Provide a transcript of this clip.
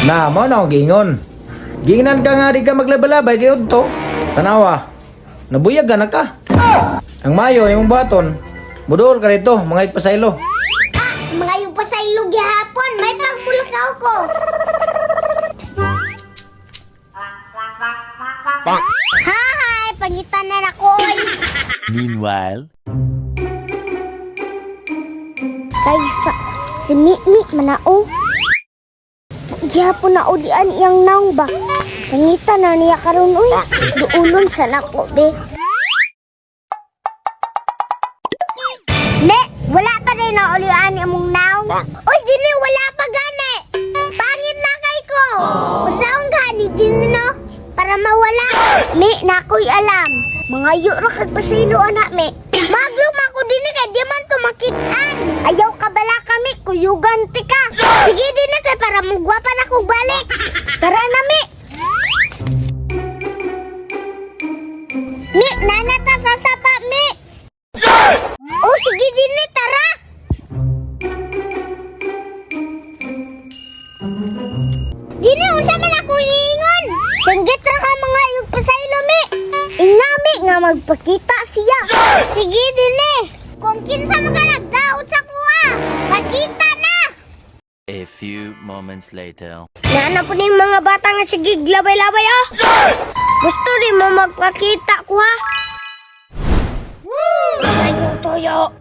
Na, mao na akong giingon. Giingnan ka nga di ka maglabalabay kay udto. Tanawa. Nabuyag ka na ka. Ang mayo imong buhaton. Budol ka dito, mga igpasaylo. Ah, mga yung pasaylo gihapon, may pagmulakaw ko. Hahay, pangitan na nako oy. Meanwhile, Kaysa si Mimi manao. Gihapon na ulian iyang naong ba. Pangita na niya karon oy. Duulon sa nako be. Me, wala pa rin na ulian imong naong. Oy, dili wala pa gani. Pangit na kay ko. Usaon gani din no para mawala. Me, nakoy alam. Mga ra kag pasaylo anak me. Magluma ko dinhi kay di man to makitaan. Ayaw ka bala kami, kuyugan ti ka. Sige dinhi kay para mugwapa na kog balik. Tara na me. Mi, nana ta sa sapa mi. Oh, sige dinhi tara. Dini unsa man ako giingon? Singgit ra ka mga yung pasaylo mi. Ingami nga magpakita siya. Sige dini. Kung kinsa man ka nagdaot sa kuha, pakita na. A few moments later. Naana po ning mga bata nga sige labay-labay ah. Gusto rin mo magpakita ko ha. Sa inyong toyo.